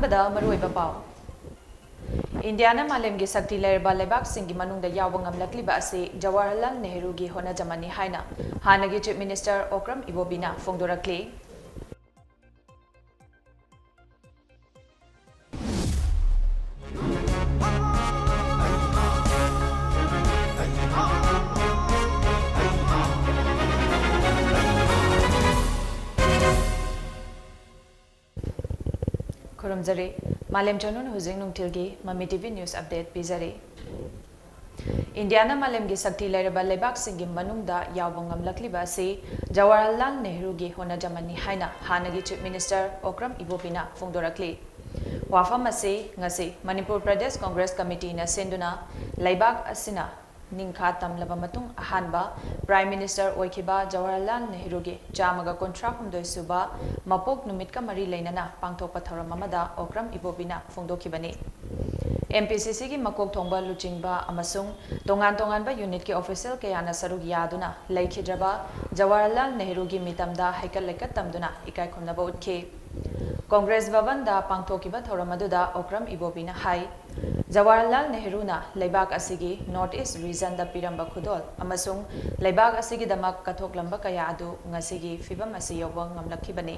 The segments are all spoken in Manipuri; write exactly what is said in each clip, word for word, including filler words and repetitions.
ꯗ ꯃꯔꯨꯑꯣꯏꯕ ꯄꯥꯎ꯫ ꯏꯟꯗꯤꯌꯥꯅ ꯃꯥꯂꯦꯝꯒꯤ ꯁꯛꯇꯤ ꯂꯩꯔꯕ ꯂꯩꯕꯥꯛꯁꯤꯡꯒꯤ ꯃꯅꯨꯡꯗ ꯌꯥꯎꯕ ꯉꯝꯂꯛꯂꯤꯕ ꯑꯁꯤ ꯖꯋꯥꯍꯔꯂꯥꯜ ꯅꯦꯍꯔꯨꯒꯤ ꯍꯣꯠꯅꯖꯃꯟꯅꯤ ꯍꯥꯏꯅ ꯍꯥꯟꯅꯒꯤ Chief Minister ꯑꯣꯀ꯭ꯔꯝ ꯏꯕꯣꯕꯤꯅ ꯐꯣꯡꯗꯣꯔꯛꯂꯤ꯫ ꯈꯨꯔꯨꯝꯖꯔꯤ꯫ ꯃꯥꯂꯦꯝ ꯆꯅꯨꯅ ꯍꯧꯖꯤꯛ ꯅꯨꯡꯊꯤꯜꯒꯤ ꯃꯃꯤ T V news update ꯄꯤꯖꯔꯤ꯫ ꯏꯟꯗꯤꯌꯥꯅ ꯃꯥꯂꯦꯝꯒꯤ ꯁꯛꯇꯤ ꯂꯩꯔꯕ ꯂꯩꯕꯥꯛꯁꯤꯡꯒꯤ ꯃꯅꯨꯡꯗ ꯌꯥꯎꯕ ꯉꯝꯂꯛꯂꯤꯕ ꯑꯁꯤ ꯖꯋꯥꯍꯔꯂꯥꯜ ꯅꯦꯍꯔꯨꯒꯤ ꯍꯣꯠꯅꯖꯃꯟꯅꯤ ꯍꯥꯏꯅ ꯍꯥꯟꯅꯒꯤ Chief Minister ꯑꯣꯀ꯭ꯔꯝ ꯏꯕꯣꯕꯤꯅ ꯐꯣꯡꯗꯣꯔꯛꯂꯤ꯫ ꯋꯥꯐꯝ ꯑꯁꯤ ꯉꯁꯤ ꯃꯅꯤꯄꯨꯔ ꯄ꯭ꯔꯗꯦꯁ ꯀꯣꯡꯒ꯭ꯔꯦꯁ ꯀꯃꯤꯇꯤꯅ ꯁꯤꯟꯗꯨꯅ ꯂꯩꯕꯥꯛ ꯑꯁꯤꯅ ꯅꯤꯡꯈꯥ ꯇꯝꯂꯕ ꯃꯇꯨꯡ ꯑꯍꯥꯟꯕ Prime Minister ꯑꯣꯏꯈꯤꯕ ꯖꯋꯥꯍꯔꯂꯥꯜ ꯅꯦꯍꯔꯨꯒꯤ ꯆꯥꯝꯃꯒ ꯀꯨꯟꯊ꯭ꯔꯥ ꯍꯨꯝꯗꯣꯏ ꯁꯨꯕ ꯃꯄꯣꯛ ꯅꯨꯃꯤꯠꯀ ꯃꯔꯤ ꯂꯩꯅꯅ ꯄꯥꯡꯊꯣꯛꯄ ꯊꯧꯔꯝ ꯑꯃꯗ Okram ꯏꯕꯣꯕꯤꯅ ꯐꯣꯡꯗꯣꯛꯈꯤꯕꯅꯤ꯫ M P C C ꯒꯤ ꯃꯀꯣꯛ ꯊꯣꯡꯕ ꯂꯨꯆꯤꯡꯕ ꯑꯃꯁꯨꯡ ꯇꯣꯉꯥꯟ ꯇꯣꯉꯥꯟꯕ unit ꯀꯤ official ꯀꯌꯥꯅ ꯁꯔꯨꯛ ꯌꯥꯗꯨꯅ ꯂꯩꯈꯤꯗ꯭ꯔꯕ ꯖꯋꯥꯍꯔꯂꯥꯜ ꯅꯦꯍꯔꯨꯒꯤ ꯃꯤꯇꯝꯗ ꯍꯩꯀꯠ ꯂꯩꯀꯠ ꯇꯝꯗꯨꯅ ꯏꯀꯥꯏ ꯈꯨꯝꯅꯕ ꯎꯠꯈꯤ꯫ ꯀꯣꯡꯒ꯭ꯔꯦꯁ ꯚꯕꯟꯗ ꯄꯥꯡꯊꯣꯛꯈꯤꯕ ꯊꯧꯔꯝ ꯑꯗꯨꯗ ꯑꯣꯀ꯭ꯔꯝ ꯏꯕꯣꯕꯤꯅ ꯍꯥꯏ, ꯖꯋꯥꯍꯔꯂꯥꯜ ꯅꯦꯍꯔꯨꯅ ꯂꯩꯕꯥꯛ ꯑꯁꯤꯒꯤ North East region ꯗ ꯄꯤꯔꯝꯕ ꯈꯨꯗꯣꯜ ꯑꯃꯁꯨꯡ ꯂꯩꯕꯥꯛ ꯑꯁꯤꯒꯤꯗꯃꯛ ꯀꯠꯊꯣꯛꯂꯝꯕ ꯀꯌꯥ ꯑꯗꯨ ꯉꯁꯤꯒꯤ ꯐꯤꯚꯝ ꯑꯁꯤ ꯌꯧꯕ ꯉꯝꯂꯛꯈꯤꯕꯅꯤ꯫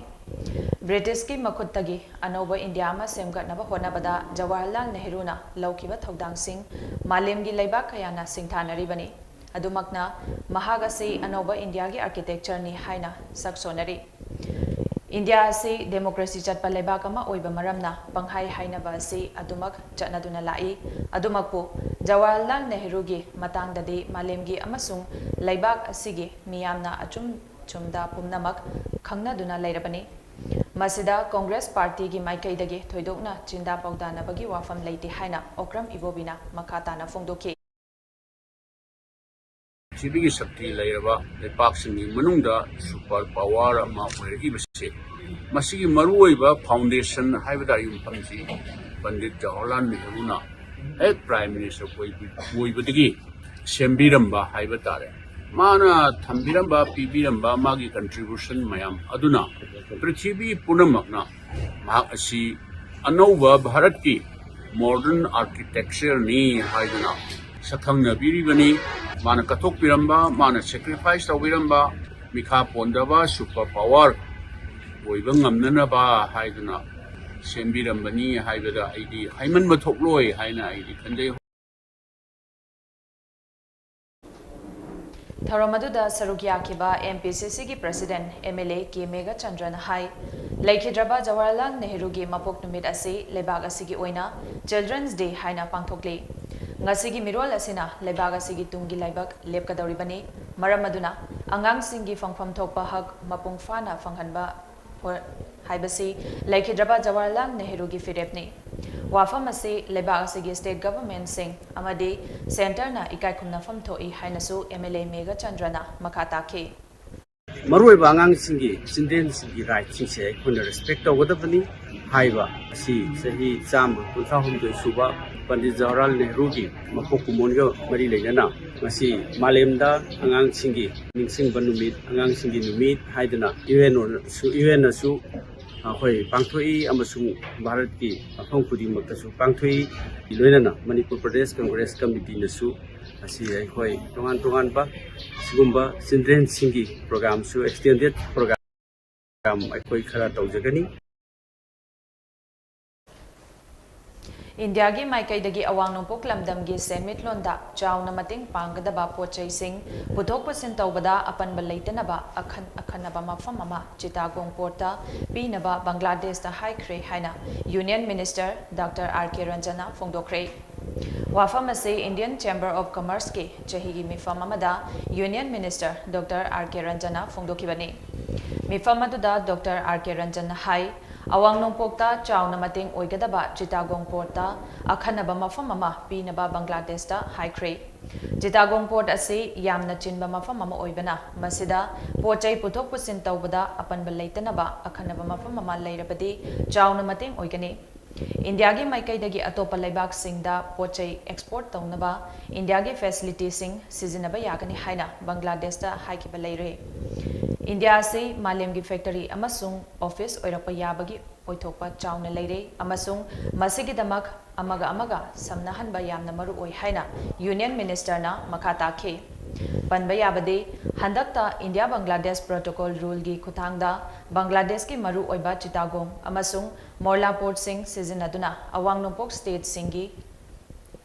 British ꯀꯤ ꯃꯈꯨꯠꯇꯒꯤ ꯑꯅꯧꯕ ꯏꯟꯗꯤꯌꯥ ꯑꯃ ꯁꯦꯝꯒꯠꯅꯕ ꯍꯣꯠꯅꯕꯗ ꯖꯋꯥꯍꯔꯂꯥꯜ ꯅꯦꯍꯔꯨꯅ ꯂꯧꯈꯤꯕ ꯊꯧꯗꯥꯡꯁꯤꯡ ꯃꯥꯂꯦꯝꯒꯤ ꯂꯩꯕꯥꯛ ꯀꯌꯥꯅ ꯁꯤꯡꯊꯥꯅꯔꯤꯕꯅꯤ꯫ ꯑꯗꯨꯃꯛꯅ ꯃꯍꯥꯛ ꯑꯁꯤ ꯑꯅꯧꯕ ꯏꯟꯗꯤꯌꯥꯒꯤ architecture ꯅꯤ ꯍꯥꯏꯅ ꯁꯛ ꯁꯣꯟꯅꯔꯤ꯫ ꯏꯟꯗꯤꯌꯥ ꯑꯁꯤ democracy ꯆꯠꯄ ꯂꯩꯕꯥꯛ ꯑꯃ ꯑꯣꯏꯕ ꯃꯔꯝꯅ ꯄꯪꯍꯥꯏ ꯍꯥꯏꯅꯕ ꯑꯁꯤ ꯑꯗꯨꯃꯛ ꯆꯠꯅꯗꯨꯅ ꯂꯥꯛꯏ꯫ ꯑꯗꯨꯃꯛꯄꯨ ꯖꯋꯥꯍꯔꯂꯥꯜ ꯅꯦꯍꯔꯨꯒꯤ ꯃꯇꯥꯡꯗꯗꯤ ꯃꯥꯂꯦꯝꯒꯤ ꯑꯃꯁꯨꯡ ꯂꯩꯕꯥꯛ ꯑꯁꯤꯒꯤ ꯃꯤꯌꯥꯝꯅ ꯑꯆꯨꯝ ꯆꯨꯝꯗ ꯄꯨꯝꯅꯃꯛ ꯈꯪꯅꯗꯨꯅ ꯂꯩꯔꯕꯅꯤ꯫ ꯃꯁꯤꯗ ꯀꯣꯡꯒ꯭ꯔꯦꯁ ꯄꯥꯔꯇꯤꯒꯤ ꯃꯥꯏꯀꯩꯗꯒꯤ ꯊꯣꯏꯗꯣꯛꯅ ꯆꯤꯟꯗꯥ ꯄꯥꯎꯗꯥꯅꯕꯒꯤ ꯋꯥꯐꯝ ꯂꯩꯇꯦ ꯍꯥꯏꯅ ꯑꯣꯀ꯭ꯔꯝ ꯏꯕꯣꯕꯤꯅ ꯃꯈꯥ ꯇꯥꯅ ꯐꯣꯡꯗꯣꯛꯈꯤ꯫ ꯄ꯭ꯔꯤꯊꯤꯕꯤꯒꯤ ꯁꯛꯇꯤ ꯂꯩꯔꯕ ꯂꯩꯄꯥꯛꯁꯤꯡꯒꯤ ꯃꯅꯨꯡꯗ super power ꯑꯃ ꯑꯣꯏꯔꯛꯏꯕꯁꯦ, ꯃꯁꯤꯒꯤ ꯃꯔꯨꯑꯣꯏꯕ foundation ꯍꯥꯏꯕ ꯇꯥꯔꯦ, ꯌꯨꯝꯐꯝꯁꯤ ꯄꯟꯗꯤꯠ ꯖꯋꯥꯍꯔꯂꯥꯜ ꯅꯦꯍꯔꯨꯅ ꯍꯦꯛ Prime Minister ꯑꯣꯏꯕ-, ꯑꯣꯏꯕꯗꯒꯤ ꯁꯦꯝꯕꯤꯔꯝꯕ ꯍꯥꯏꯕ ꯇꯥꯔꯦ꯫ ꯃꯥꯅ ꯊꯝꯕꯤꯔꯝꯕ, ꯄꯤꯕꯤꯔꯝꯕ ꯃꯥꯒꯤ contribution ꯃꯌꯥꯝ ꯑꯗꯨꯅ ꯄ꯭ꯔꯤꯊꯤꯕꯤ ꯄꯨꯝꯅꯃꯛꯅ ꯃꯍꯥꯛ ꯑꯁꯤ ꯑꯅꯧꯕ ꯚꯥꯔꯠꯀꯤ ꯃꯣꯗꯔꯟ ꯑꯥꯔꯀꯤꯇꯦꯛꯆꯔꯅꯤ ꯍꯥꯏꯗꯨꯅ ꯁꯛꯈꯪꯅꯕꯤꯔꯤꯕꯅꯤ꯫ ꯃꯥꯅ ꯀꯠꯊꯣꯛꯄꯤꯔꯝꯕ, ꯃꯥꯅ ꯁꯦꯀ꯭ꯔꯤꯐꯥꯏꯁ ꯇꯧꯕꯤꯔꯝꯕ, ꯃꯤꯈꯥ ꯄꯣꯟꯗꯕ ꯁꯨꯄꯔ ꯄꯥꯋꯔ ꯑꯣꯏꯕ ꯉꯝꯅꯅꯕ ꯍꯥꯏꯗꯨꯅ ꯁꯦꯝꯕꯤꯔꯝꯕꯅꯤ ꯍꯥꯏꯕꯗ ꯑꯩꯗꯤ ꯍꯥꯏꯃꯟꯕ ꯊꯣꯛꯂꯣꯏ ꯍꯥꯏꯅ ꯑꯩꯗꯤ ꯈꯟꯖꯩ꯫ ꯊꯧꯔꯝ ꯑꯗꯨꯗ ꯁꯔꯨꯛ ꯌꯥꯈꯤꯕ ꯑꯦꯝ ꯄꯤ ꯁꯤ ꯁꯤꯒꯤ president M L A K ꯃꯦꯘꯆꯟꯗ꯭ꯔꯅ ꯍꯥꯏ, ꯂꯩꯈꯤꯗ꯭ꯔꯕ ꯖꯋꯥꯍꯔꯂꯥꯜ ꯅꯦꯍꯔꯨꯒꯤ ꯃꯄꯣꯛ ꯅꯨꯃꯤꯠ ꯑꯁꯤ ꯂꯩꯕꯥꯛ ꯑꯁꯤꯒꯤ ꯑꯣꯏꯅ ꯆꯤꯜꯗ꯭ꯔꯦꯟꯁ ꯗꯦ ꯍꯥꯏꯅ ꯄꯥꯡꯊꯣꯛꯂꯤ꯫ ꯉꯁꯤꯒꯤ ꯃꯤꯔꯣꯜ ꯑꯁꯤꯅ ꯂꯩꯕꯥꯛ ꯑꯁꯤꯒꯤ ꯇꯨꯡꯒꯤ ꯂꯥꯏꯕꯛ ꯂꯦꯞꯀꯗꯧꯔꯤꯕꯅꯤ꯫ ꯃꯔꯝ ꯑꯗꯨꯅ ꯑꯉꯥꯡꯁꯤꯡꯒꯤ ꯐꯪꯐꯝ ꯊꯣꯛꯄ ꯍꯛ ꯃꯄꯨꯡ ꯐꯥꯅ ꯐꯪꯍꯟꯕ ꯍꯣ-, ꯍꯥꯏꯕꯁꯤ ꯂꯩꯈꯤꯗ꯭ꯔꯕ ꯖꯋꯥꯍꯔꯂꯥꯜ ꯅꯦꯍꯔꯨꯒꯤ ꯐꯤꯔꯦꯞꯅꯤ꯫ ꯋꯥꯐꯝ ꯑꯁꯤ ꯂꯩꯕꯥꯛ ꯑꯁꯤꯒꯤ ꯁ꯭ꯇꯦꯠ ꯒꯚꯔꯟꯃꯦꯟꯠꯁꯤꯡ ꯑꯃꯗꯤ ꯁꯦꯟꯇꯔꯅ ꯏꯀꯥꯏ ꯈꯨꯝꯅꯐꯝ ꯊꯣꯛꯏ ꯍꯥꯏꯅꯁꯨ ꯑꯦꯝ ꯑꯦꯜ ꯑꯦ ꯃꯦꯘꯆꯟꯗ꯭ꯔꯅ ꯃꯈꯥ ꯇꯥꯈꯤ꯫ ꯃꯔꯨꯑꯣꯏꯕ ꯑꯉꯥꯡꯁꯤꯡꯒꯤ, ꯆꯤꯜꯗ꯭ꯔꯦꯟꯁꯤꯡꯒꯤ ꯔꯥꯏꯠꯁꯤꯡꯁꯦ ꯑꯩꯈꯣꯏꯅ ꯔꯦꯁꯄꯦꯛ ꯇꯧꯒꯗꯕꯅꯤ ꯍꯥꯏꯕ ꯑꯁꯤ ꯆꯍꯤ ꯆꯥꯝꯃ ꯀꯨꯟꯊ꯭ꯔꯥ ꯍꯨꯝꯗꯣꯏ ꯁꯨꯕ ꯄꯟꯗꯤꯠ ꯖꯋꯥꯍꯔꯂꯥꯜ ꯅꯦꯍꯔꯨꯒꯤ ꯃꯄꯣꯛ ꯀꯨꯝꯑꯣꯟꯒ ꯃꯔꯤ ꯂꯩꯅꯅ ꯉꯁꯤ ꯃꯥꯂꯦꯝꯗ ꯑꯉꯥꯡꯁꯤꯡꯒꯤ ꯅꯤꯡꯁꯤꯡꯕ ꯅꯨꯃꯤꯠ, ꯑꯉꯥꯡꯁꯤꯡꯒꯤ ꯅꯨꯃꯤꯠ ꯍꯥꯏꯗꯨꯅ ꯌꯨ ꯑꯦꯟ ꯑꯣꯅꯁꯨ, ꯌꯨ ꯑꯦꯟꯅꯁꯨ ꯑꯩꯈꯣꯏ ꯄꯥꯡꯊꯣꯛꯏ ꯑꯃꯁꯨꯡ ꯚꯥꯔꯠꯀꯤ ꯃꯐꯝ ꯈꯨꯗꯤꯡꯃꯛꯇꯁꯨ ꯄꯥꯡꯊꯣꯛꯏ꯫ ꯂꯣꯏꯅꯅ ꯃꯅꯤꯄꯨꯔ ꯄ꯭ꯔꯗꯦꯁ ꯀꯪꯒ꯭ꯔꯦꯁ ꯀꯃꯤꯇꯤꯅꯁꯨ ꯉꯁꯤ ꯑꯩꯈꯣꯏ ꯇꯣꯉꯥꯟ ꯇꯣꯉꯥꯟꯕ ꯁꯤꯒꯨꯝꯕ ꯆꯤꯜꯗ꯭ꯔꯦꯟꯁꯤꯡꯒꯤ ꯄ꯭ꯔꯣꯒ꯭ꯔꯥꯝꯁꯨ, ꯑꯦꯛꯁꯇꯦꯟꯗꯦꯗ ꯄ꯭ꯔꯣꯒ꯭ꯔꯥꯝ ꯑꯩꯈꯣꯏ ꯈꯔ ꯇꯧꯖꯒꯅꯤ꯫ ꯏꯟꯗꯤꯌꯥꯒꯤ ꯃꯥꯏꯀꯩꯗꯒꯤ ꯑꯋꯥꯡ ꯅꯣꯡꯄꯣꯛ ꯂꯝꯗꯝꯒꯤ ꯁꯦꯟꯃꯤꯠꯂꯣꯟꯗ ꯆꯥꯎꯅ ꯃꯇꯦꯡ ꯄꯥꯡꯒꯗꯕ ꯄꯣꯠ ꯆꯩꯁꯤꯡ ꯄꯨꯊꯣꯛ ꯄꯨꯁꯤꯟ ꯇꯧꯕꯗ ꯑꯄꯟꯕ ꯂꯩꯇꯅꯕ ꯑꯈꯟ-, ꯑꯈꯟꯅꯕ ꯃꯐꯝ ꯑꯃ ꯆꯤꯇꯥꯒꯣꯡ ꯄꯣꯔꯠꯇ ꯄꯤꯅꯕ ꯕꯪꯒ꯭ꯂꯥꯗꯦꯁꯇ ꯍꯥꯏꯈ꯭ꯔꯦ ꯍꯥꯏꯅ ꯌꯨꯅꯤꯌꯟ ꯃꯤꯅꯤꯁꯇꯔ ꯗꯥꯛꯇꯔ ꯑꯥꯔ ꯀꯦ ꯔꯟꯖꯟꯅ ꯐꯣꯡꯗꯣꯛꯈ꯭ꯔꯦ꯫ ꯋꯥꯐꯝ ꯑꯁꯤ ꯏꯟꯗꯤꯌꯟ ꯆꯦꯝꯕꯔ ꯑꯣꯐ ꯀꯃꯔꯁꯀꯤ ꯆꯍꯤꯒꯤ ꯃꯤꯐꯝ ꯑꯃꯗ ꯌꯨꯅꯤꯌꯟ ꯃꯤꯅꯤꯁꯇꯔ ꯗꯥꯛꯇꯔ ꯑꯥꯔ ꯀꯦ ꯔꯟꯖꯟꯅ ꯐꯣꯡꯗꯣꯛꯈꯤꯕꯅꯤ꯫ ꯃꯤꯐꯝ ꯑꯗꯨꯗ ꯗꯥꯛꯇꯔ ꯑꯥꯔ ꯀꯦ ꯔꯟꯖꯟꯅ ꯍꯥꯏ, ꯑꯋꯥꯡ ꯅꯣꯡꯄꯣꯛꯇ ꯆꯥꯎꯅ ꯃꯇꯦꯡ ꯑꯣꯏꯒꯗꯕ ꯆꯤꯇꯥꯒꯣꯡ ꯄꯣꯔꯠꯇ ꯑꯈꯟꯅꯕ ꯃꯐꯝ ꯑꯃ ꯄꯤꯅꯕ ꯕꯪꯒ꯭ꯂꯥꯗꯦꯁꯇ ꯍꯥꯏꯈ꯭ꯔꯦ꯫ ꯆꯤꯇꯥꯒꯣꯡ ꯄꯣꯔꯠ ꯑꯁꯤ ꯌꯥꯝꯅ ꯆꯤꯟꯕ ꯃꯐꯝ ꯑꯃ ꯑꯣꯏꯕꯅ, ꯃꯁꯤꯗ ꯄꯣꯠ ꯆꯩ ꯄꯨꯊꯣꯛ ꯄꯨꯁꯤꯟ ꯇꯧꯕꯗ ꯑꯄꯟꯕ ꯂꯩꯇꯅꯕ ꯑꯈꯟꯅꯕ ꯃꯐꯝ ꯑꯃ ꯂꯩꯔꯕꯗꯤ ꯆꯥꯎꯅ ꯃꯇꯦꯡ ꯑꯣꯏꯒꯅꯤ꯫ ꯏꯟꯗꯤꯌꯥꯒꯤ ꯃꯥꯏꯀꯩꯗꯒꯤ ꯑꯇꯣꯞꯄ ꯂꯩꯕꯥꯛꯁꯤꯡꯗ ꯄꯣꯠ ꯆꯩ ꯑꯦꯛꯁꯄꯣꯔꯠ ꯇꯧꯅꯕ ꯏꯟꯗꯤꯌꯥꯒꯤ ꯐꯦꯁꯤꯂꯤꯇꯤꯁꯤꯡ ꯁꯤꯖꯤꯟꯅꯕ ꯌꯥꯒꯅꯤ ꯍꯥꯏꯅ ꯕꯪꯒ꯭ꯂꯥꯗꯦꯁꯇ ꯍꯥꯏꯈꯤꯕ ꯂꯩꯔꯦ꯫ ꯏꯟꯗꯤꯌꯥ ꯑꯁꯤ ꯃꯥꯂꯦꯝꯒꯤ ꯐꯦꯛꯇꯔꯤ ꯑꯃꯁꯨꯡ ꯑꯣꯐꯤꯁ ꯑꯣꯏꯔꯛꯄ ꯌꯥꯕꯒꯤ ꯑꯣꯏꯊꯣꯛꯄ ꯆꯥꯎꯅ ꯂꯩꯔꯦ ꯑꯃꯁꯨꯡ ꯃꯁꯤꯒꯤꯗꯃꯛ ꯑꯃꯒ ꯑꯃꯒ ꯁꯝꯅꯍꯟꯕ ꯌꯥꯝꯅ ꯃꯔꯨ ꯑꯣꯏ ꯍꯥꯏꯅ ꯌꯨꯅꯤꯌꯟ ꯃꯤꯅꯤꯁꯇꯔꯅ ꯃꯈꯥ ꯇꯥꯈꯤ꯫ ꯄꯟꯕ ꯌꯥꯕꯗꯤ, ꯍꯟꯗꯛꯇ ꯏꯟꯗꯤꯌꯥ ꯕꯪꯒ꯭ꯂꯥꯗꯦꯁ ꯄ꯭ꯔꯣꯇꯣꯀꯣꯜ ꯔꯨꯜꯒꯤ ꯈꯨꯠꯊꯥꯡꯗ ꯕꯪꯒ꯭ꯂꯥꯗꯦꯁꯀꯤ ꯃꯔꯨ ꯑꯣꯏꯕ ꯆꯤꯇꯥꯒꯣꯡ ꯑꯃꯁꯨꯡ ꯃꯣꯔꯂꯥ ꯄꯣꯔꯠꯁꯤꯡ ꯁꯤꯖꯤꯟꯅꯗꯨꯅ ꯑꯋꯥꯡ ꯅꯣꯡꯄꯣꯛ ꯁ꯭ꯇꯦꯠꯁꯤꯡꯒꯤ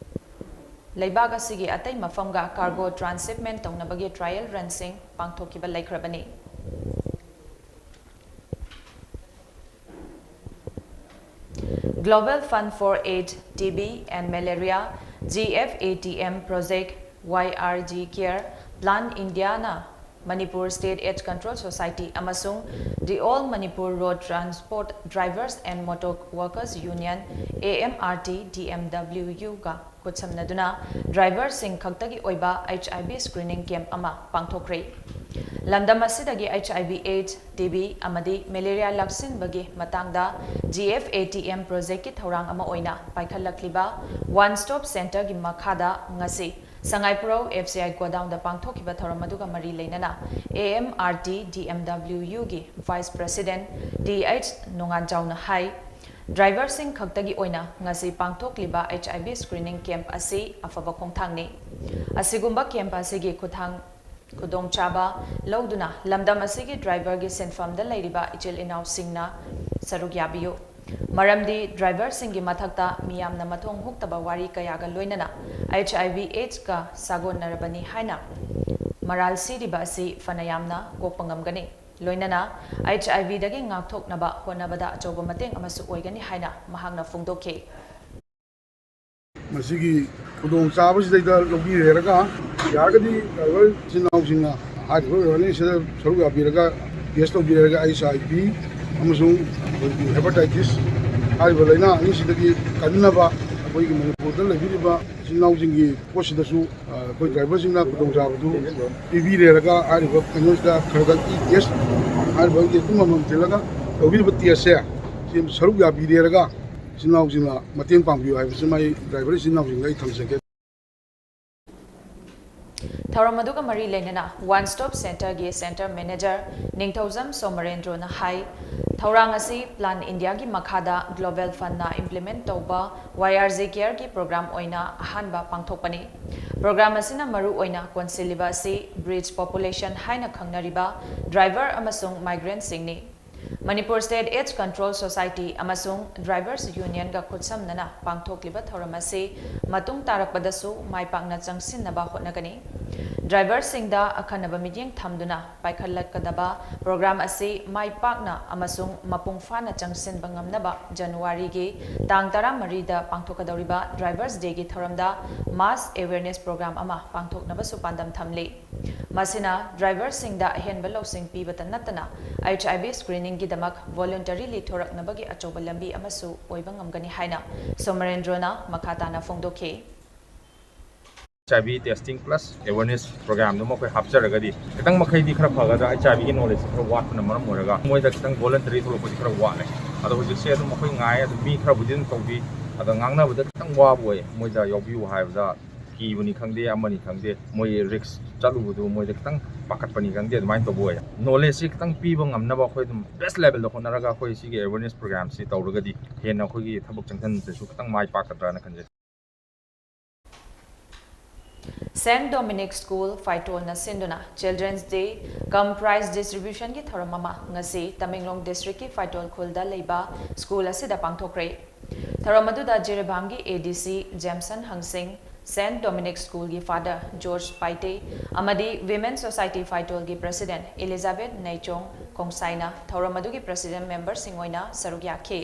ꯂꯩꯕꯥꯛ ꯑꯁꯤꯒꯤ ꯑꯇꯩ ꯃꯐꯝꯒ ꯀꯥꯔꯒꯣ ꯇ꯭ꯔꯥꯟꯁꯤꯞꯃꯦꯟ ꯇꯧꯅꯕꯒꯤ ꯇ꯭ꯔꯥꯏꯌꯦꯜ ꯔꯟꯁꯤꯡ ꯄꯥꯡꯊꯣꯛꯈꯤꯕ ꯂꯩꯈ꯭ꯔꯕꯅꯤ꯫ Global Fund for AIDS, T B and Malaria, G F A T M Project, Y R G Care, Plan India-ꯅ Manipur State AIDS Control Society ꯑꯃꯁꯨꯡ The All Manipur Road Transport Drivers and Motor Workers Union, A M R T D M W U-ꯒ ꯈꯨꯠꯁꯝꯅꯗꯨꯅ ꯗ꯭ꯔꯥꯏꯚꯔꯁꯤꯡ ꯈꯛꯇꯒꯤ ꯑꯣꯏꯕ H I V screening camp ꯑꯃ ꯄꯥꯡꯊꯣꯛꯈ꯭ꯔꯦ꯫ ꯂꯝꯗꯝ ꯑꯁꯤꯗꯒꯤ H I V AIDS, T B ꯑꯃꯗꯤ ꯃꯦꯂꯦꯔꯤꯌꯥ ꯂꯥꯛꯁꯤꯟꯕꯒꯤ ꯃꯇꯥꯡꯗ G F A T M project-ꯀꯤ ꯊꯧꯔꯥꯡ ꯑꯃ ꯑꯣꯏꯅ ꯄꯥꯏꯈꯠꯂꯛꯂꯤꯕ One Stop Center-ꯒꯤ ꯃꯈꯥꯗ ꯉꯁꯤ ꯁꯉꯥꯏꯄ꯭ꯔꯧ F C I godown-ꯗ ꯄꯥꯡꯊꯣꯛꯈꯤꯕ ꯊꯧꯔꯝ ꯑꯗꯨꯒ ꯃꯔꯤ ꯂꯩꯅꯅ A M R T D M W U-ꯒꯤ Vice President Th ꯅꯣꯡꯉꯥꯟꯖꯥꯎꯅ ꯍꯥꯏ, ꯗ꯭ꯔꯥꯏꯚꯔꯁꯤꯡ ꯈꯛꯇꯒꯤ ꯑꯣꯏꯅ ꯉꯁꯤ ꯄꯥꯡꯊꯣꯛꯂꯤꯕ H I V screening camp ꯑꯁꯤ ꯑꯐꯕ ꯈꯣꯡꯊꯥꯡꯅꯤ꯫ ꯑꯁꯤꯒꯨꯝꯕ camp ꯑꯁꯤꯒꯤ ꯈꯨꯠꯊꯥꯡ ꯈꯨꯗꯣꯡꯆꯥꯕ ꯂꯧꯗꯨꯅ ꯂꯝꯗꯝ ꯑꯁꯤꯒꯤ ꯗ꯭ꯔꯥꯏꯚꯔꯒꯤ ꯁꯤꯟꯐꯝꯗ ꯂꯩꯔꯤꯕ ꯏꯆꯤꯜ ꯏꯅꯥꯎꯁꯤꯡꯅ ꯁꯔꯨꯛ ꯌꯥꯕꯤꯌꯨ꯫ ꯃꯔꯝꯗꯤ ꯗ꯭ꯔꯥꯏꯚꯔꯁꯤꯡꯒꯤ ꯃꯊꯛꯇ ꯃꯤꯌꯥꯝꯅ ꯃꯊꯣꯡ ꯍꯨꯛꯇꯕ ꯋꯥꯔꯤ ꯀꯌꯥꯒ ꯂꯣꯏꯅꯅ H I V AIDS-ꯀ ꯁꯥꯒꯣꯟꯅꯔꯕꯅꯤ ꯍꯥꯏꯅ ꯃꯔꯥꯜ ꯁꯤꯔꯤꯕ ꯑꯁꯤ ꯐꯅ ꯌꯥꯝꯅ ꯀꯣꯛꯄ ꯉꯝꯒꯅꯤ꯫ ꯂꯣꯏꯅꯅ H I V-ꯗꯒꯤ ꯉꯥꯛꯊꯣꯛꯅꯕ ꯍꯣꯠꯅꯕꯗ ꯑꯆꯧꯕ ꯃꯇꯦꯡ ꯑꯃꯁꯨ ꯑꯣꯏꯒꯅꯤ ꯍꯥꯏꯅ ꯃꯍꯥꯛꯅ ꯐꯣꯡꯗꯣꯛꯈꯤ꯫ ꯃꯁꯤꯒꯤ ꯈꯨꯗꯣꯡꯆꯥꯕꯁꯤꯗꯩꯗ ꯂꯧꯕꯤꯔꯦꯔꯒ, ꯌꯥꯔꯒꯗꯤ ꯗ꯭ꯔꯥꯏꯚꯔ ꯏꯆꯤꯟ ꯏꯅꯥꯎꯁꯤꯡꯅ ꯍꯥꯏꯔꯤꯕ ꯔꯦꯂꯤꯁꯤꯗ ꯁꯔꯨꯛ ꯌꯥꯕꯤꯔꯒ ꯇꯦꯁ ꯇꯧꯕꯤꯔꯒ H I V ꯑꯃꯁꯨꯡ ꯑꯩꯈꯣꯏꯒꯤ ꯍꯦꯄꯥꯇꯥꯏꯇꯤꯁ ꯍꯥꯏꯔꯤꯕ ꯂꯥꯏꯅꯥ ꯑꯅꯤꯁꯤꯗꯒꯤ ꯀꯟꯅꯕ ꯑꯩꯈꯣꯏꯒꯤ ꯃꯅꯤꯄꯨꯔꯗ ꯂꯩꯕꯤꯔꯤꯕ ꯏꯆꯤꯟ ꯏꯅꯥꯎꯁꯤꯡꯒꯤ ꯄꯣꯠꯁꯤꯗꯁꯨ, ꯑ, ꯑꯩꯈꯣꯏ ꯗ꯭ꯔꯥꯏꯚꯔꯁꯤꯡꯅ ꯈꯨꯗꯣꯡꯆꯥꯕꯗꯨ ꯄꯤꯕꯤꯔꯦꯔꯒ ꯍꯥꯏꯔꯤꯕ ꯀꯩꯅꯣꯁꯤꯗ ꯈꯔ ꯈꯔ ꯏ ꯇꯦꯁ ꯍꯥꯏꯔꯤꯕ ꯌꯦꯇꯨꯝ ꯑꯃꯃꯝ ꯊꯤꯜꯂꯒ ꯇꯧꯕꯤꯔꯤꯕ ꯇꯦꯁꯁꯦ ꯁꯤ ꯁꯔꯨꯛ ꯌꯥꯕꯤꯔꯦꯔꯒ ꯏꯆꯤꯟ ꯏꯅꯥꯎꯁꯤꯡꯅ ꯃꯇꯦꯡ ꯄꯥꯡꯕꯤꯌꯨ ꯍꯥꯏꯕꯁꯤꯃ ꯑꯩ ꯗ꯭ꯔꯥꯏꯚꯔ ꯏꯆꯤꯟ ꯏꯅꯥꯎꯁꯤꯡꯗ ꯑꯩ ꯊꯝꯖꯒꯦ꯫ ꯊꯧꯔꯝ ꯑꯗꯨꯒ ꯃꯔꯤ ꯂꯩꯅꯅ One Stop Centreꯒꯤ Centre Manager ꯅꯤꯡꯊꯧꯖꯝ ꯁꯣꯃꯔꯦꯟꯗ꯭ꯔꯣꯅ ꯍꯥꯏ, ꯊꯧꯔꯥꯡ ꯑꯁꯤ Plan Indiaꯒꯤ ꯃꯈꯥꯗ Global Fundꯅ implement ꯇꯧꯕ Y R G Careꯒꯤ program ꯑꯣꯏꯅ ꯑꯍꯥꯟꯕ ꯄꯥꯡꯊꯣꯛꯄꯅꯤ꯫ Program ꯑꯁꯤꯅ ꯃꯔꯨ ꯑꯣꯏꯅ ꯀꯣꯟꯁꯤꯜꯂꯤꯕ ꯑꯁꯤ bridge population ꯍꯥꯏꯅ ꯈꯪꯅꯔꯤꯕ driver ꯑꯃꯁꯨꯡ migrantꯁꯤꯡꯅꯤ꯫ Manipur State AIDS Control Society ꯑꯃꯁꯨꯡ Drivers Unionꯒ ꯈꯨꯠꯁꯝꯅꯅ ꯄꯥꯡꯊꯣꯛꯂꯤꯕ ꯊꯧꯔꯝ ꯑꯁꯤ ꯃꯇꯨꯡ ꯇꯥꯔꯛꯄꯗꯁꯨ ꯃꯥꯏ ꯄꯥꯛꯅ ꯆꯪꯁꯤꯟꯅꯕ ꯍꯣꯠꯅꯒꯅꯤ꯫ Driverꯁꯤꯡꯗ ꯑꯈꯟꯅꯕ ꯃꯤꯠꯌꯦꯡ ꯊꯝꯗꯨꯅ ꯄꯥꯏꯈꯠꯂꯛꯀꯗꯕ program ꯑꯁꯤ ꯃꯥꯏ ꯄꯥꯛꯅ ꯑꯃꯁꯨꯡ ꯃꯄꯨꯡ ꯐꯥꯅ ꯆꯪꯁꯤꯟꯕ ꯉꯝꯅꯕ Januaryꯒꯤ ꯇꯥꯡ ꯇꯔꯥꯃꯔꯤꯗ ꯄꯥꯡꯊꯣꯛꯀꯗꯧꯔꯤꯕ Drivers Dayꯒꯤ ꯊꯧꯔꯝꯗ mass awareness program ꯑꯃ ꯄꯥꯡꯊꯣꯛꯅꯕꯁꯨ ꯄꯥꯟꯗꯝ ꯊꯝꯂꯤ꯫ ꯃꯁꯤꯅ driverꯁꯤꯡꯗ ꯑꯍꯦꯟꯕ ꯂꯧꯁꯤꯡ ꯄꯤꯕꯇ ꯅꯠꯇꯅ H I V screeningꯒꯤꯗꯃꯛ voluntarily ꯊꯣꯔꯛꯅꯕꯒꯤ ꯑꯆꯧꯕ ꯂꯝꯕꯤ ꯑꯃꯁꯨ ꯑꯣꯏꯕ ꯉꯝꯒꯅꯤ ꯍꯥꯏꯅ ꯁꯣꯃꯔꯦꯟꯗ꯭ꯔꯣꯅ ꯃꯈꯥ ꯇꯥꯅ ꯐꯣꯡꯗꯣꯛꯈꯤ꯫ H I V testing plus awareness programꯗꯨꯃ ꯑꯩꯈꯣꯏ ꯍꯥꯞꯆꯔꯒꯗꯤ ꯈꯤꯇꯪ ꯃꯈꯩꯗꯤ ꯈꯔ ꯐꯒꯗ꯭ꯔꯥ꯫ H I Vꯒꯤ knowledgeꯁꯦ ꯈꯔ ꯋꯥꯠꯄꯅ ꯃꯔꯝ ꯑꯣꯏꯔꯒ ꯃꯣꯏꯗ ꯈꯤꯇꯪ voluntary ꯊꯣꯛꯂꯛꯄꯁꯤ ꯈꯔ ꯋꯥꯠꯂꯦ꯫ ꯑꯗꯣ ꯍꯧꯖꯤꯛꯁꯦ ꯑꯗꯨꯝ ꯑꯩꯈꯣꯏ ꯉꯥꯏ, ꯑꯗꯨꯝ ꯃꯤ ꯈꯔꯕꯨꯗꯤ ꯑꯗꯨꯝ ꯇꯧꯕꯤ꯫ ꯑꯗ ꯉꯥꯡꯅꯕꯗ ꯈꯤꯇꯪ ꯋꯥꯕ ꯑꯣꯏ꯫ ꯃꯣꯏꯗ ꯌꯥꯎꯕꯤꯌꯨ ꯍꯥꯏꯕꯗ ꯀꯤꯕꯅꯤ ꯈꯪꯗꯦ, ꯑꯃꯅꯤ ꯈꯪꯗꯦ, ꯃꯣꯏ risk ꯆꯠꯂꯨꯕꯗꯨ ꯃꯣꯏꯗ ꯈꯤꯇꯪ ꯄꯥꯈꯠꯄꯅꯤ ꯈꯪꯗꯦ, ꯑꯗꯨꯃꯥꯏꯅ ꯇꯧꯕ ꯑꯣꯏ꯫ Knowledgeꯁꯤ ꯈꯤꯇꯪ ꯄꯤꯕ ꯉꯝꯅꯕ ꯑꯩꯈꯣꯏ ꯑꯗꯨꯝ best levelꯗ ꯍꯣꯠꯅꯔꯒ ꯑꯩꯈꯣꯏ ꯁꯤꯒꯤ awareness programꯁꯤ ꯇꯧꯔꯒꯗꯤ ꯍꯦꯟꯅ ꯑꯩꯈꯣꯏꯒꯤ ꯊꯕꯛ ꯆꯪꯁꯤꯟꯕꯗꯁꯨ ꯈꯤꯇꯪ ꯃꯥꯏ ꯄꯥꯛꯀꯗ꯭ꯔꯥꯅ ꯈꯟꯖꯩ꯫ Saint Dominic School ꯐꯥꯏꯇꯣꯜꯅ ꯁꯤꯟꯗꯨꯅ Children's Day cum prize distributionꯒꯤ ꯊꯧꯔꯝ ꯑꯃ ꯉꯁꯤ ꯇꯃꯦꯡꯂꯣꯡ districtꯀꯤ ꯐꯥꯏꯇꯣꯜ ꯈꯨꯜꯗ ꯂꯩꯕ school ꯑꯁꯤꯗ ꯄꯥꯡꯊꯣꯛꯈ꯭ꯔꯦ꯫ ꯊꯧꯔꯝ ꯑꯗꯨꯗ ꯖꯤꯔꯤꯕꯥꯝꯒꯤ A D C ꯖꯦꯝꯁꯟ ꯍꯪꯁꯤꯡ, Saint Dominic Schoolꯒꯤ Father George ꯄꯥꯏꯇꯦ ꯑꯃꯗꯤ Women Society ꯐꯥꯏꯇꯣꯜꯒꯤ President Elizabeth ꯅꯩꯆꯣꯡ ꯀꯣꯡꯁꯥꯏꯅ ꯊꯧꯔꯝ ꯑꯗꯨꯒꯤ President memberꯁꯤꯡ ꯑꯣꯏꯅ ꯁꯔꯨꯛ ꯌꯥꯈꯤ꯫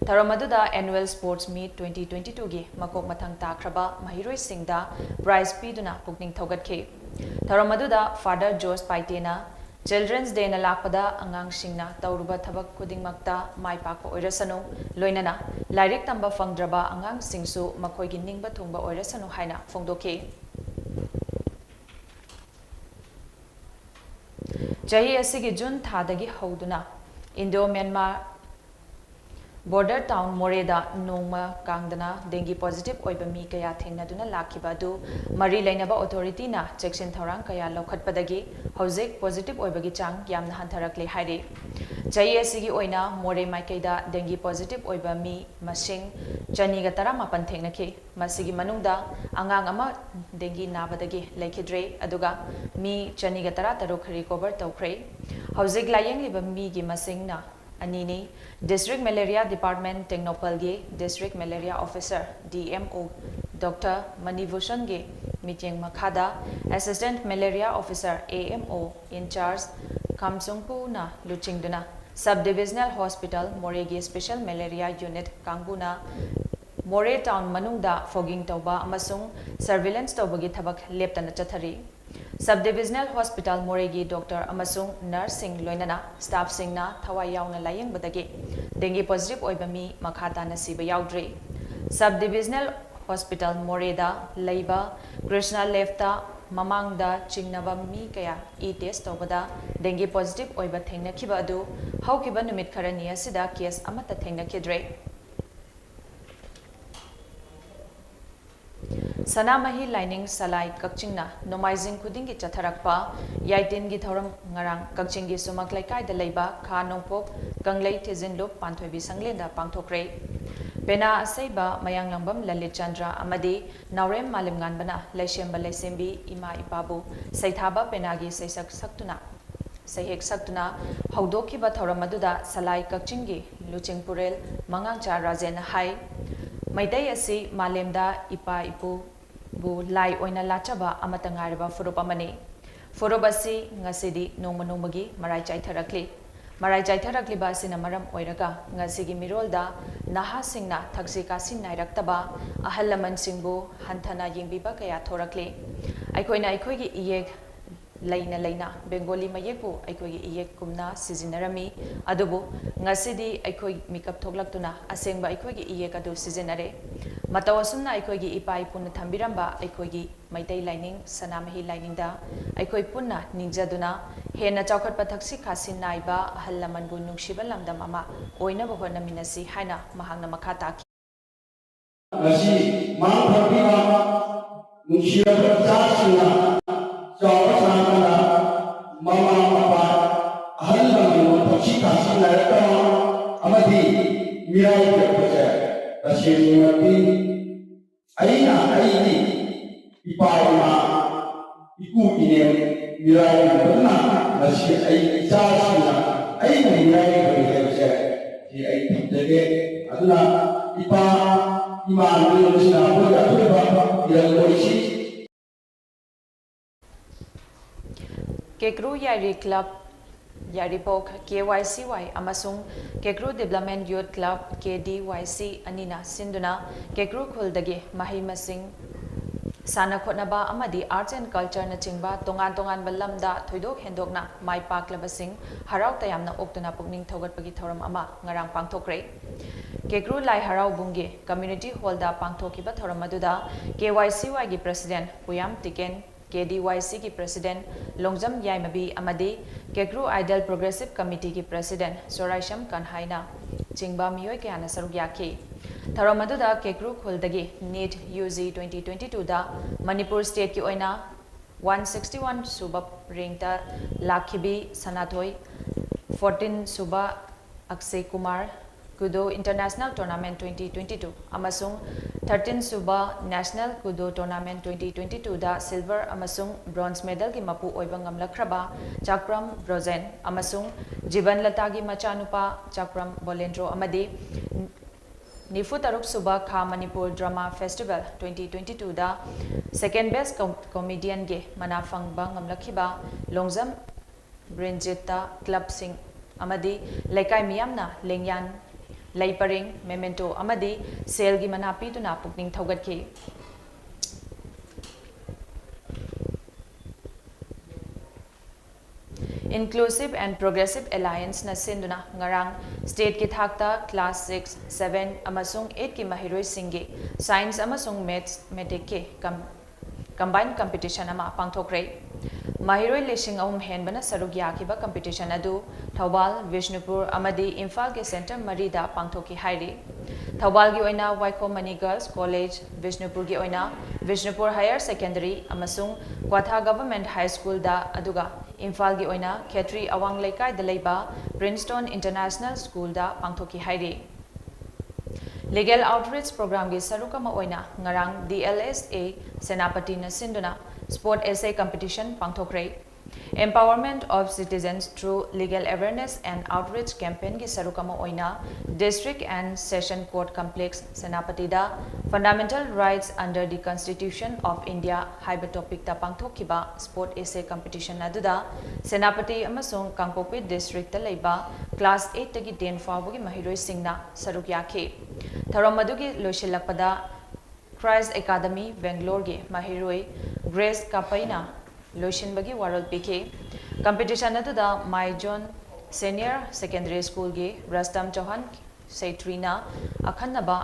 ꯊꯧꯔꯝ ꯑꯗꯨꯗ Annual Sports Meet twenty twenty twoꯒꯤ ꯃꯀꯣꯛ ꯃꯊꯪ ꯇꯥꯈ꯭ꯔꯕ ꯃꯍꯩꯔꯣꯏꯁꯤꯡꯗ prize ꯄꯤꯗꯨꯅ ꯄꯨꯛꯅꯤꯡ ꯊꯧꯒꯠꯈꯤ꯫ ꯊꯧꯔꯝ ꯑꯗꯨꯗ Father George ꯄꯥꯏꯇꯦꯅ Children's Dayꯅ ꯂꯥꯛꯄꯗ ꯑꯉꯥꯡꯁꯤꯡꯅ ꯇꯧꯔꯨꯕ ꯊꯕꯛ ꯈꯨꯗꯤꯡꯃꯛꯇ ꯃꯥꯏ ꯄꯥꯛꯄ ꯑꯣꯏꯔꯁꯅꯨ, ꯂꯣꯏꯅꯅ ꯂꯥꯏꯔꯤꯛ ꯇꯝꯕ ꯐꯪꯗ꯭ꯔꯕ ꯑꯉꯥꯡꯁꯤꯡꯁꯨ ꯃꯈꯣꯏꯒꯤ ꯅꯤꯡꯕ ꯊꯨꯡꯕ ꯑꯣꯏꯔꯁꯅꯨ ꯍꯥꯏꯅ ꯐꯣꯡꯗꯣꯛꯈꯤ꯫ ꯆꯍꯤ ꯑꯁꯤꯒꯤ ꯖꯨꯟ ꯊꯥꯗꯒꯤ ꯍꯧꯗꯨꯅ ꯏꯟꯗꯣ ꯃ꯭ꯌꯥꯟꯃꯥꯔ Border town ꯃꯣꯔꯦꯗ ꯅꯣꯡꯃ ꯀꯥꯡꯗꯅ dengue positive ꯑꯣꯏꯕ ꯃꯤ ꯀꯌꯥ ꯊꯦꯡꯅꯗꯨꯅ ꯂꯥꯛꯈꯤꯕ ꯑꯗꯨ ꯃꯔꯤ ꯂꯩꯅꯕ authorityꯅ ꯆꯦꯛꯁꯤꯟ ꯊꯧꯔꯥꯡ ꯀꯌꯥ ꯂꯧꯈꯠꯄꯗꯒꯤ ꯍꯧꯖꯤꯛ positive ꯑꯣꯏꯕꯒꯤ ꯆꯥꯡ ꯌꯥꯝꯅ ꯍꯟꯊꯔꯛꯂꯦ ꯍꯥꯏꯔꯤ꯫ ꯆꯍꯤ ꯑꯁꯤꯒꯤ ꯑꯣꯏꯅ ꯃꯣꯔꯦ ꯃꯥꯏꯀꯩꯗ dengue positive ꯑꯣꯏꯕ ꯃꯤ ꯃꯁꯤꯡ ꯆꯅꯤꯒ ꯇꯔꯥꯃꯥꯄꯟ ꯊꯦꯡꯅꯈꯤ꯫ ꯃꯁꯤꯒꯤ ꯃꯅꯨꯡꯗ ꯑꯉꯥꯡ ꯑꯃ dengue ꯅꯥꯕꯗꯒꯤ ꯂꯩꯈꯤꯗ꯭ꯔꯦ, ꯑꯗꯨꯒ ꯃꯤ ꯆꯅꯤꯒ ꯇꯔꯥꯇꯔꯨꯛ recover ꯇꯧꯈ꯭ꯔꯦ꯫ ꯍꯧꯖꯤꯛ ꯂꯥꯌꯦꯡꯂꯤꯕ ꯃꯤꯒꯤ ꯃꯁꯤꯡꯅ ꯑꯅꯤꯅꯤ꯫ District Malaria Department ꯇꯦꯡꯅꯧꯄꯜꯒꯤ District Malaria Officer, D M O, Doctor ꯃꯅꯤꯚꯨꯁꯟꯒꯤ ꯃꯤꯠꯌꯦꯡ ꯃꯈꯥꯗ Assistant Malaria Officer, A M O, in charge ꯈꯥꯝꯁꯨꯡꯄꯨꯅ ꯂꯨꯆꯤꯡꯗꯨꯅ Sub Divisional Hospital ꯃꯣꯔꯦꯒꯤ Special Malaria Unit ꯀꯥꯡꯕꯨꯅ ꯃꯣꯔꯦ town ꯃꯅꯨꯡꯗ fogging ꯇꯧꯕ ꯑꯃꯁꯨꯡ surveillance ꯇꯧꯕꯒꯤ ꯊꯕꯛ ꯂꯦꯞꯇꯅ ꯆꯠꯊꯔꯤ꯫ Sub Divisional Hospital ꯃꯣꯔꯦꯒꯤ doctor ꯑꯃꯁꯨꯡ nurseꯁꯤꯡ ꯂꯣꯏꯅꯅ staffꯁꯤꯡꯅ ꯊꯋꯥꯏ ꯌꯥꯎꯅ ꯂꯥꯌꯦꯡꯕꯗꯒꯤ dengue positive ꯑꯣꯏꯕ ꯃꯤ ꯃꯈꯥ ꯇꯥꯅ ꯁꯤꯕ ꯌꯥꯎꯗ꯭ꯔꯤ꯫ Sub Divisional Hospital ꯃꯣꯔꯦꯗ ꯂꯩꯕ ꯀ꯭ꯔꯤꯁꯅ ꯂꯦꯐꯇ ꯃꯃꯥꯡꯗ ꯆꯤꯡꯅꯕ ꯃꯤ ꯀꯌꯥ e-test ꯇꯧꯕꯗ dengue positive ꯑꯣꯏꯕ ꯊꯦꯡꯅꯈꯤꯕ ꯑꯗꯨ ꯍꯧꯈꯤꯕ ꯅꯨꯃꯤꯠ ꯈꯔꯅꯤ ꯑꯁꯤꯗ case ꯑꯃꯠꯇ ꯊꯦꯡꯅꯈꯤꯗ꯭ꯔꯦ꯫ ꯁꯅꯥꯃꯍꯤ ꯂꯥꯏꯅꯤꯡ ꯁꯂꯥꯏ ꯀꯛꯆꯤꯡꯅ ꯅꯣꯡꯃꯥꯏꯖꯤꯡ ꯈꯨꯗꯤꯡꯒꯤ ꯆꯠꯊꯔꯛꯄ ꯌꯥꯏꯇꯤꯟꯒꯤ ꯊꯧꯔꯝ ꯉꯔꯥꯡ ꯀꯛꯆꯤꯡꯒꯤ ꯁꯨꯃꯛ ꯂꯩꯀꯥꯏꯗ ꯂꯩꯕ ꯈꯥ ꯅꯣꯡꯄꯣꯛ ꯀꯪꯂꯩ ꯊꯤꯖꯤꯟꯂꯨꯞ ꯄꯥꯟꯊꯣꯏꯕꯤ ꯁꯪꯂꯦꯟꯗ ꯄꯥꯡꯊꯣꯛꯈ꯭ꯔꯦ꯫ ꯄꯦꯅꯥ ꯑꯁꯩꯕ ꯃꯌꯥꯡꯂꯥꯡꯕꯝ ꯂꯂꯤꯠ ꯆꯟꯗ꯭ꯔ ꯑꯃꯗꯤ ꯅꯥꯎꯔꯦꯝ ꯃꯥꯂꯦꯝꯉꯥꯟꯕꯅ ꯂꯩꯁꯦꯝꯕ ꯂꯩꯁꯦꯝꯕꯤ ꯏꯃꯥ ꯏꯄꯥꯕꯨ ꯁꯩꯊꯥꯕ ꯄꯦꯅꯥꯒꯤ ꯁꯩꯁꯛ ꯁꯛꯇꯨꯅ ꯁꯩꯍꯦꯛ ꯁꯛꯇꯨꯅ ꯍꯧꯗꯣꯛꯈꯤꯕ ꯊꯧꯔꯝ ꯑꯗꯨꯗ ꯁꯂꯥꯏ ꯀꯛꯆꯤꯡꯒꯤ ꯂꯨꯆꯤꯡ ꯄꯨꯔꯦꯜ ꯃꯉꯥꯡꯆꯥ ꯔꯥꯖꯦꯟꯅ ꯍꯥꯏ, ꯃꯩꯇꯩ ꯑꯁꯤ ꯃꯥꯂꯦꯝꯗ ꯏꯄꯥ ꯏꯄꯨꯕꯨ ꯂꯥꯏ ꯑꯣꯏꯅ ꯂꯥꯠꯆꯕ ꯑꯃꯠꯇ ꯉꯥꯏꯔꯕ ꯐꯨꯔꯨꯞ ꯑꯃꯅꯤ꯫ ꯐꯨꯔꯨꯞ ꯑꯁꯤ ꯉꯁꯤꯗꯤ ꯅꯣꯡꯃ ꯅꯣꯡꯃꯒꯤ ꯃꯔꯥꯏ ꯆꯥꯏꯊꯔꯛꯂꯤ꯫ ꯃꯔꯥꯏ ꯆꯥꯏꯊꯔꯛꯂꯤꯕ ꯑꯁꯤꯅ ꯃꯔꯝ ꯑꯣꯏꯔꯒ ꯉꯁꯤꯒꯤ ꯃꯤꯔꯣꯜꯗ ꯅꯍꯥꯁꯤꯡꯅ ꯊꯛꯁꯤ ꯈꯥꯁꯤ ꯅꯥꯏꯔꯛꯇꯕ, ꯑꯍꯜ ꯂꯃꯟꯁꯤꯡꯕꯨ ꯍꯟꯊꯅ ꯌꯦꯡꯕꯤꯕ ꯀꯌꯥ ꯊꯣꯔꯛꯂꯤ꯫ ꯑꯩꯈꯣꯏꯅ ꯑꯩꯈꯣꯏꯒꯤ ꯏꯌꯦꯛ ꯂꯩꯅ ꯂꯩꯅ ꯕꯦꯡꯒꯣꯂꯤ ꯃꯌꯦꯛꯄꯨ ꯑꯩꯈꯣꯏꯒꯤ ꯏꯌꯦꯛ ꯀꯨꯝꯅ ꯁꯤꯖꯤꯟꯅꯔꯝꯃꯤ꯫ ꯑꯗꯨꯕꯨ ꯉꯁꯤꯗꯤ ꯑꯩꯈꯣꯏ ꯃꯤꯀꯞ ꯊꯣꯛꯂꯛꯇꯨꯅ ꯑꯁꯦꯡꯕ ꯑꯩꯈꯣꯏꯒꯤ ꯏꯌꯦꯛ ꯑꯗꯨ ꯁꯤꯖꯤꯟꯅꯔꯦ꯫ ꯃꯇꯧ ꯑꯁꯨꯝꯅ ꯑꯩꯈꯣꯏꯒꯤ ꯏꯄꯥ ꯏꯄꯨꯅ ꯊꯝꯕꯤꯔꯝꯕ ꯑꯩꯈꯣꯏꯒꯤ ꯃꯩꯇꯩ ꯂꯥꯏꯅꯤꯡ ꯁꯅꯥꯃꯍꯤ ꯂꯥꯏꯅꯤꯡꯗ ꯑꯩꯈꯣꯏ ꯄꯨꯟꯅ ꯅꯤꯡꯖꯗꯨꯅ ꯍꯦꯟꯅ ꯆꯥꯎꯈꯠꯄ ꯊꯛꯁꯤ ꯈꯥꯁꯤ ꯅꯥꯏꯕ ꯑꯍꯜ ꯂꯃꯟꯕꯨ ꯅꯨꯡꯁꯤꯕ ꯂꯝꯗꯝ ꯑꯃ ꯑꯣꯏꯅꯕ ꯍꯣꯠꯅꯃꯤꯟꯅꯁꯤ ꯍꯥꯏꯅ ꯃꯍꯥꯛꯅ ꯃꯈꯥ ꯇꯥꯈꯤ꯫ ꯉꯁꯤ ꯃꯥꯡ ꯊꯝꯕꯤꯕ ꯅꯨꯡꯁꯤꯔꯕ ꯏꯆꯥꯁꯤꯡꯅ ꯆꯥꯎꯕ ꯁꯥꯟꯅꯕꯗ ꯃꯃꯥ ꯃꯄꯥ ꯑꯍꯜ ꯂꯃꯟꯕꯨ ꯊꯛꯁꯤ ꯈꯥꯁꯤ ꯅꯥꯏꯔꯛꯇꯕ ꯑꯃꯗꯤ ꯃꯤꯔꯥꯏꯕꯤꯔꯛꯄꯁꯦ ꯇꯁꯦꯡꯅꯃꯛꯇꯤ ꯑꯩꯅ ꯑꯩꯒꯤ ꯏꯄꯥ ꯏꯃꯥ ꯏꯄꯨ ꯏꯅꯦ ꯃꯤꯔꯥꯏꯕꯤꯔꯛꯄꯅ ꯉꯁꯤ ꯑꯩ ꯏꯆꯥꯁꯤꯡꯅ ꯑꯩꯕꯨ ꯃꯤꯔꯥꯏꯕꯤꯔꯛꯄꯅꯤ ꯍꯥꯏꯕꯁꯦ ꯁꯤ ꯑꯩ ꯊꯝꯖꯒꯦ꯫ ꯑꯗꯨꯅ ꯏꯄꯥ ꯏꯃꯥ ꯂꯣꯏꯅꯕꯁꯤꯅ ꯑꯩꯈꯣꯏꯒꯤ ꯑꯊꯣꯏꯕ ꯏꯔꯝ ꯑꯣꯏꯁꯤ꯫ ꯀꯦꯀ꯭ꯔꯨ ꯌꯥꯏꯔꯤ ꯀ꯭ꯂꯕ ꯌꯥꯏꯔꯤꯄꯣꯛ ꯀꯦ ꯋꯥꯏ ꯁꯤ ꯋꯥꯏ ꯑꯃꯁꯨꯡ ꯀꯦꯀ꯭ꯔꯨ ꯗꯤꯕ꯭ꯂꯞꯃꯦꯟ ꯌꯨꯠ ꯀ꯭ꯂꯕ ꯀꯦ ꯗꯤ ꯋꯥꯏ ꯁꯤ ꯑꯅꯤꯅ ꯁꯤꯟꯗꯨꯅ ꯀꯦꯀ꯭ꯔꯨ ꯈꯨꯜꯗꯒꯤ ꯃꯍꯩ ꯃꯁꯤꯡ, ꯁꯥꯟꯅ ꯈꯣꯠꯅꯕ ꯑꯃꯗꯤ arts and cultureꯅꯆꯤꯡꯕ ꯇꯣꯉꯥꯟ ꯇꯣꯉꯥꯟꯕ ꯂꯝꯗ ꯊꯣꯏꯗꯣꯛ ꯍꯦꯟꯗꯣꯛꯅ ꯃꯥꯏ ꯄꯥꯛꯂꯕꯁꯤꯡ ꯍꯔꯥꯎ ꯇꯌꯥꯝꯅ ꯑꯣꯛꯇꯨꯅ ꯄꯨꯛꯅꯤꯡ ꯊꯧꯒꯠꯄꯒꯤ ꯊꯧꯔꯝ ꯑꯃ ꯉꯔꯥꯡ ꯄꯥꯡꯊꯣꯛꯈ꯭ꯔꯦ꯫ ꯀꯦꯀ꯭ꯔꯨ ꯂꯥꯏ ꯍꯔꯥꯎꯕꯨꯡꯒꯤ community hallꯗ ꯄꯥꯡꯊꯣꯛꯈꯤꯕ ꯊꯧꯔꯝ ꯑꯗꯨꯗ ꯀꯦ ꯋꯥꯏ ꯁꯤ ꯋꯥꯏꯒꯤ president ꯄꯨꯌꯥꯝ ꯇꯤꯀꯦꯟ, ꯀꯦ ꯗꯤ ꯋꯥꯏ ꯁꯤꯒꯤ president ꯂꯣꯡꯖꯝ ꯌꯥꯏꯃꯕꯤ ꯑꯃꯗꯤ ꯀꯦꯀ꯭ꯔꯨ Idol Progressive Committeeꯒꯤ president ꯁꯣꯔꯥꯏꯁꯝ ꯀꯟꯍꯥꯏꯅ ꯆꯤꯡꯕ ꯃꯤꯑꯣꯏ ꯀꯌꯥꯅ ꯁꯔꯨꯛ ꯌꯥꯈꯤ꯫ ꯊꯧꯔꯝ ꯑꯗꯨꯗ ꯀꯦꯀ꯭ꯔꯨ ꯈꯨꯜꯗꯒꯤ NEET U G twenty twenty twoꯗ Manipur stateꯀꯤ ꯑꯣꯏꯅ one sixty one ꯁꯨꯕ rankꯇ ꯂꯥꯛꯈꯤꯕꯤ ꯁꯅꯥꯊꯣꯏ, fourteen ꯁꯨꯕ ꯑꯛꯁꯦ Kumar, Kudo International Tournament twenty twenty two ꯑꯃꯁꯨꯡ thirteen ꯁꯨꯕ National Kudo Tournament twenty twenty twoꯗ silver ꯑꯃꯁꯨꯡ bronze medalꯒꯤ ꯃꯄꯨ ꯑꯣꯏꯕ ꯉꯝꯂꯛꯈ꯭ꯔꯕ ꯆꯥꯛꯄ꯭ꯔꯝ ꯕ꯭ꯔꯣꯖꯦꯟ ꯑꯃꯁꯨꯡ ꯖꯤꯕꯟ ꯂꯇꯥꯒꯤ ꯃꯆꯥꯅꯨꯄꯥ ꯆꯥꯛꯄ꯭ꯔꯝ ꯕꯣꯂꯦꯟꯗ꯭ꯔꯣ ꯑꯃꯗꯤ ꯅꯤꯐꯨ ꯇꯔꯨꯛ ꯁꯨꯕ ꯈꯥ Manipur Drama Festival twenty twenty twoꯗ second best com-, comedianꯒꯤ ꯃꯅꯥ ꯐꯪꯕ ꯉꯝꯂꯛꯈꯤꯕ ꯂꯣꯡꯖꯝ ꯕ꯭ꯔꯤꯟꯖꯤꯠꯇ clubꯁꯤꯡ ꯑꯃꯗꯤ ꯂꯩꯀꯥꯏ ꯃꯤꯌꯥꯝꯅ ꯂꯦꯡꯌꯥꯟ, ꯂꯩ ꯄꯔꯦꯡ, memento ꯑꯃꯗꯤ ꯁꯦꯜꯒꯤ ꯃꯅꯥ ꯄꯤꯗꯨꯅ ꯄꯨꯛꯅꯤꯡ ꯊꯧꯒꯠꯈꯤ꯫ Inclusive and Progressive Allianceꯅ ꯁꯤꯟꯗꯨꯅ ꯉꯔꯥꯡ stateꯀꯤ ꯊꯥꯛꯇ class six, seven ꯑꯃꯁꯨꯡ eightꯀꯤ ꯃꯍꯩꯔꯣꯏꯁꯤꯡꯒꯤ science ꯑꯃꯁꯨꯡ mathematicsꯀꯤ com- combined competition ꯑꯃ ꯄꯥꯡꯊꯣꯛꯈ꯭ꯔꯦ꯫ ꯃꯍꯩꯔꯣꯏ ꯂꯤꯁꯤꯡ ꯑꯍꯨꯝ ꯍꯦꯟꯕꯅ ꯁꯔꯨꯛ ꯌꯥꯈꯤꯕ competition ꯑꯗꯨ ꯊꯧꯕꯥꯜ, ꯕꯤꯁꯅꯨꯄꯨꯔ ꯑꯃꯗꯤ ꯏꯝꯐꯥꯜꯒꯤ centre ꯃꯔꯤꯗ ꯄꯥꯡꯊꯣꯛꯈꯤ ꯍꯥꯏꯔꯤ꯫ ꯊꯧꯕꯥꯜꯒꯤ ꯑꯣꯏꯅ ꯋꯥꯏꯈꯣꯝ ꯃꯅꯤ Girls College, ꯕꯤꯁꯅꯨꯄꯨꯔꯒꯤ ꯑꯣꯏꯅ ꯕꯤꯁꯅꯨꯄꯨꯔ Higher Secondary ꯑꯃꯁꯨꯡ ꯀ꯭ꯋꯥꯊꯥ Government High Schoolꯗ, ꯑꯗꯨꯒ ꯏꯝꯐꯥꯜꯒꯤ ꯑꯣꯏꯅ ꯈꯦꯇ꯭ꯔꯤ ꯑꯋꯥꯡ ꯂꯩꯀꯥꯏꯗ ꯂꯩꯕ Princeton International Schoolꯗ ꯄꯥꯡꯊꯣꯛꯈꯤ ꯍꯥꯏꯔꯤ꯫ Legal Outreach Programꯒꯤ ꯁꯔꯨꯛ ꯑꯃ ꯑꯣꯏꯅ ꯉꯔꯥꯡ D L S A ꯁꯦꯅꯥꯄꯇꯤꯅ ꯁꯤꯟꯗꯨꯅ spot essay competition ꯄꯥꯡꯊꯣꯛꯈ꯭ꯔꯦ꯫ Empowerment of Citizens Through Legal Awareness and Outreach Campaignꯒꯤ ꯁꯔꯨꯛ ꯑꯃ ꯑꯣꯏꯅ District and Session Court Complex ꯁꯦꯅꯥꯄꯇꯤꯗ Fundamental Rights Under the Constitution of India ꯍꯥꯏꯕ topicꯇ ꯄꯥꯡꯊꯣꯛꯈꯤꯕ spot essay competition ꯑꯗꯨꯗ ꯁꯦꯅꯥꯄꯇꯤ ꯑꯃꯁꯨꯡ ꯀꯥꯡꯄꯣꯛꯄꯤ districtꯇ ꯂꯩꯕ class eightꯇꯒꯤ ten ꯐꯥꯎꯕꯒꯤ ꯃꯍꯩꯔꯣꯏꯁꯤꯡꯅ ꯁꯔꯨꯛ ꯌꯥꯈꯤ꯫ ꯊꯧꯔꯝ ꯑꯗꯨꯒꯤ ꯂꯣꯏꯁꯤꯜꯂꯛꯄꯗ Christ Academy Bangaloreꯒꯤ ꯃꯍꯩꯔꯣꯏ ꯒ꯭ꯔꯦꯁ ꯀꯥꯄꯩꯅ ꯂꯣꯏꯁꯤꯟꯕꯒꯤ ꯋꯥꯔꯣꯜ ꯄꯤꯈꯤ꯫ Competition ꯑꯗꯨꯗ ꯃꯥꯏꯖꯣꯟ Senior Secondary Schoolꯒꯤ ꯔꯁꯇꯝ ꯆꯧꯍꯥꯟ ꯁꯩꯇ꯭ꯔꯤꯅ ꯑꯈꯟꯅꯕ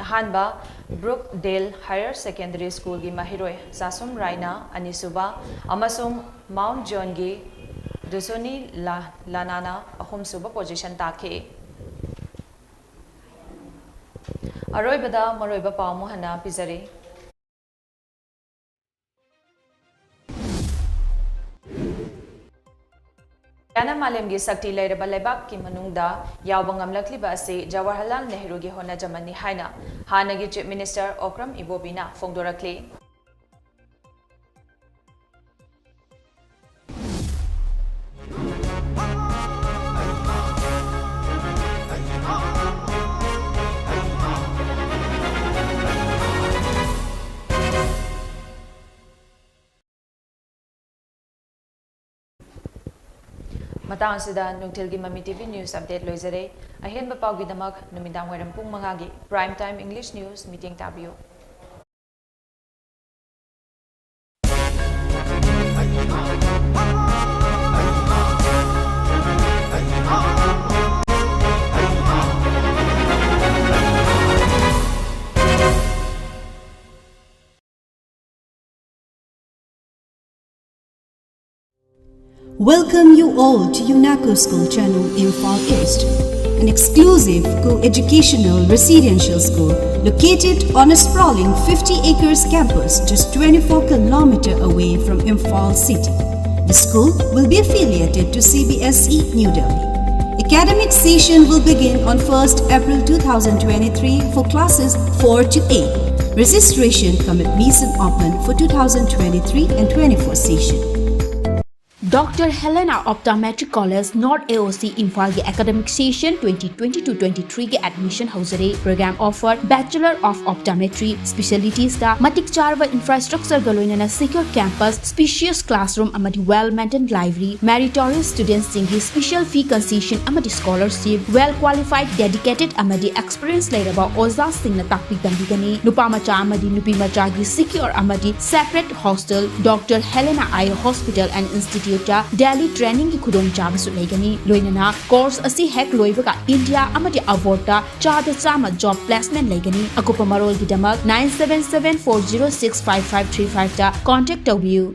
ꯑꯍꯥꯟꯕ, Brookdale Higher Secondary Schoolꯒꯤ ꯃꯍꯩꯔꯣꯏ ꯆꯥꯁꯨꯝ ꯔꯥꯏꯅ ꯑꯅꯤꯁꯨꯕ ꯑꯃꯁꯨꯡ Mount Johnꯒꯤ ꯗꯨꯁꯣꯅꯤ ꯂꯥ-, ꯂꯥꯅꯥꯅ ꯑꯍꯨꯝꯁꯨꯕ position ꯇꯥꯈꯤ꯫ ꯑꯔꯣꯏꯕꯗ ꯃꯔꯨꯑꯣꯏꯕ ꯄꯥꯎ ꯑꯃꯨꯛ ꯍꯟꯅ ꯄꯤꯖꯔꯤ꯫ ꯏꯟꯗꯤꯌꯥꯅ ꯃꯥꯂꯦꯝꯒꯤ ꯁꯛꯇꯤ ꯂꯩꯔꯕ ꯂꯩꯕꯥꯛꯀꯤ ꯃꯅꯨꯡꯗ ꯌꯥꯎꯕ ꯉꯝꯂꯛꯂꯤꯕ ꯑꯁꯤ ꯖꯋꯥꯍꯔꯂꯥꯜ ꯅꯦꯍꯔꯨꯒꯤ ꯍꯣꯠꯅꯖꯃꯟꯅꯤ ꯍꯥꯏꯅ ꯍꯥꯟꯅꯒꯤ Chief Minister ꯑꯣꯀ꯭ꯔꯝ ꯏꯕꯣꯕꯤꯅ ꯐꯣꯡꯗꯣꯔꯛꯂꯤ꯫ ꯃꯇꯥꯡ ꯑꯁꯤꯗ ꯅꯨꯡꯊꯤꯜꯒꯤ ꯃꯃꯤ T V news update ꯂꯣꯏꯖꯔꯦ꯫ ꯑꯍꯦꯟꯕ ꯄꯥꯎꯒꯤꯗꯃꯛ ꯅꯨꯃꯤꯗꯥꯡ ꯋꯥꯏꯔꯝ ꯄꯨꯡ ꯃꯉꯥꯒꯤ Prime Time English News ꯃꯤꯠꯌꯦꯡ ꯇꯥꯕꯤꯌꯨ꯫ Welcome you all to UNACO School Channel, Imphal East, an exclusive co-educational residential school located on a sprawling fifty acres campus just twenty-four kilometer away from Imphal city. The school will be affiliated to C B S E New Delhi. Academic session will begin on first April two thousand twenty-three for classes four to eight. Registration cum admission open for two thousand twenty-three and twenty-four session. Doctor Helena Optometric College, North A O C, Imphal ꯒꯤ academic session twenty twenty-two twenty-three ꯒꯤ admission ꯍꯧꯖꯔꯦ꯫ Program offer: Bachelor of Optometry, specialties ꯇ ꯃꯇꯤꯛ ꯆꯥꯔꯕ infrastructure ꯒ ꯂꯣꯏꯅꯅ secure campus, spacious classroom ꯑꯃꯗꯤ well maintained library, meritorious students ꯁꯤꯡꯒꯤ special fee concession ꯑꯃꯗꯤ scholarship, well qualified, dedicated ꯑꯃꯗꯤ experience ꯂꯩꯔꯕ ꯑꯣꯖꯥꯁꯤꯡꯅ ꯇꯥꯛꯄꯤ ꯇꯝꯕꯤꯒꯅꯤ꯫ ꯅꯨꯄꯥ ꯃꯆꯥ ꯑꯃꯗꯤ ꯅꯨꯄꯤ ꯃꯆꯥꯒꯤ secure ꯑꯃꯗꯤ separate hostel, Doctor Helena Eye Hospital and Institute ꯇ Delhi training ꯒꯤ ꯈꯨꯗꯣꯡꯆꯥꯕꯁꯨ ꯂꯩꯒꯅꯤ꯫ ꯂꯣꯏꯅꯅ course ꯑꯁꯤ ꯍꯦꯛ ꯂꯣꯏꯕꯒ India ꯑꯃꯗꯤ abroad ꯇ ꯆꯥꯗ ꯆꯥꯝꯃ job placement ꯂꯩꯒꯅꯤ꯫ ꯑꯀꯨꯞꯄ ꯃꯔꯣꯜꯒꯤꯗꯃꯛ nine seven seven four zero six five five three five ꯇ contact ꯇꯧꯕꯤꯌꯨ꯫